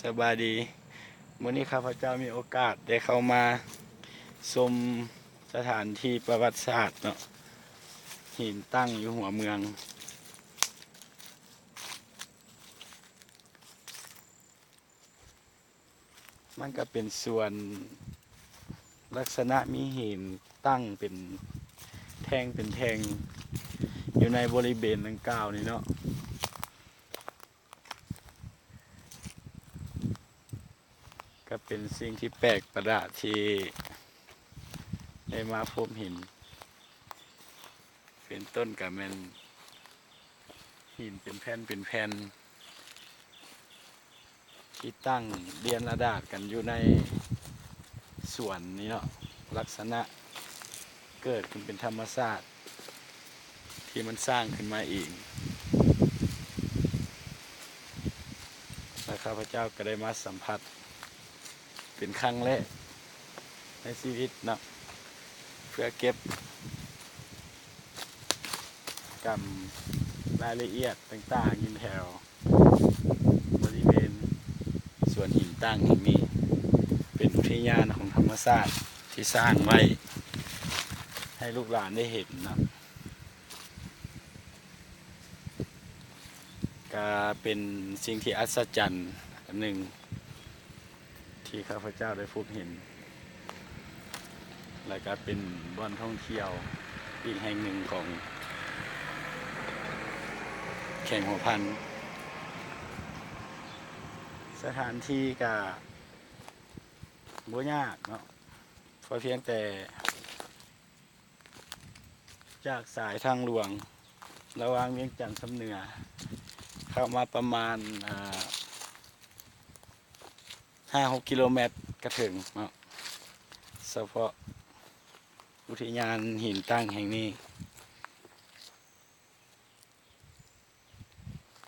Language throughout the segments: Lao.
ສະບາຍດີ. ມື້ນີ້ຂ້າພະເຈົ້າມີໂອກາດໄດ້ເຂົ້າມາຊົມສະຖານທີ່ປະຫວັດສາດເນາະ, ຫີນຕັ້ງຢູ່ຫົວເມືອງ. ມັນກະເປັນສວນ ລັກສະນະມີຫີນຕັ້ງເປັນແທ່ງເປັນແທ່ງ ຢູ່ໃນບໍລິເວນດັ່ງກ່າວນີ້ເນາະ. ກະເປັນສິ່ງທີ່ແປກປະຫຼາດທີ່ໄດ້ມາພົບເຫັນ. ເປັນຕົ້ນກະແມ່ນຫີນເປັນແຜ່ນເປັນແຜ່ນ ທີ່ຕັ້ງລຽນລະດາດກັນຢູ່ໃນສວນນີ້ເນາະ, ລັກສະນະເກີດຂຶ້ນເປັນທຳມະຊາດທີ່ມັນສ້າງຂຶ້ນມາເອງ. ແລະ ຂ້າພະເຈົ້າກະໄດ້ມາສຳຜັດ ເປັນຄັ້ງແລກໃນຊີວິດເນາະ ເພື່ອເກັບກຳລາຍລະອຽດຕ່າງໆຢູ່ແຖວບໍລິເວນສວນຫີນຕັ້ງແຫ່ງນີ້. ເປັນອຸທິຍານຂອງທຳມະຊາດທີ່ສ້າງໄວ້ໃຫ້ລູກຫຼານໄດ້ເຫັນເນາະ. ກະເປັນສິ່ງທີ່ອັດສະຈັນອັນໜຶ່ງທີ່ຂ້າພະເຈົ້າໄດ້ພົບເຫັນ ແລະກະເປັນບ່ອນທ່ອງທ່ຽວອີກແຫ່ງໜຶ່ງຂອງແຂວງຫົວພັນ. ສະຖານທີ່ກະບໍ່ຍາກເນາະ, ຂໍພຽງແຕ່ ຈາກສາຍທາງຫຼວງລະຫວ່າງວຽງຈັນຊຳເໜືອ ເຂົ້າມາປະມານ ເອີ ຫ້າຫົກກິໂລແມັດກະເຖິງເນາະ, ສະເພາະອຸທິຍານຫີນຕັ້ງແຫ່ງນີ້.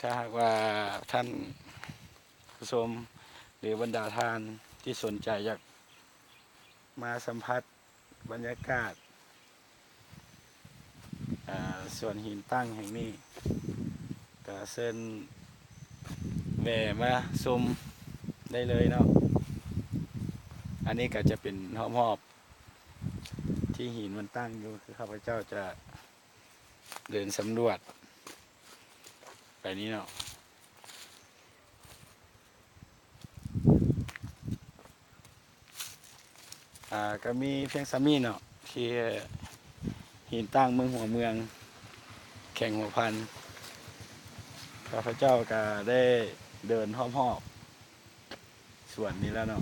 ຖ້າຫາກວ່າທ່ານຜູ້ຊົມ ຫຼື ບັນດາທ່ານທີ່ສົນໃຈຢາກມາສຳຜັດບັນຍາກາດ ເອີ ສວນຫີນຕັ້ງແຫ່ງນີ້ ກະເຊີນແວ່ມາຊົມໄດ້ເລີຍເນາະ. ອັນນີ້ກະຈະເປັນຮອບໆທີ່ຫີນມັນຕັ້ງຢູ່ ຄືຂ້າພະເຈົ້າຈະ ເດີນສຳຫຼວດໄປນີ້ເນາະ. ອາ ກະມີພຽງສ່ຳນີ້ເນາະ ທີ່ຫີນຕັ້ງເມືອງຫົວເມືອງ ແຂວງຫົວພັນ. ຂ້າພະເຈົ້າກະໄດ້ເດີນຮອບໆ ສວນນີ້ແລ້ວເນາະ.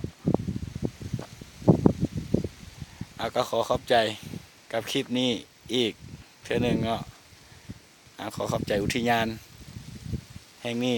ເອົາ ກະຂໍຂອບໃຈກັບຄລິບນີ້ອີກເທື່ອໜຶ່ງເນາະ. ເອົາ ຂໍຂອບໃຈອຸທິຍານແຫ່ງນີ້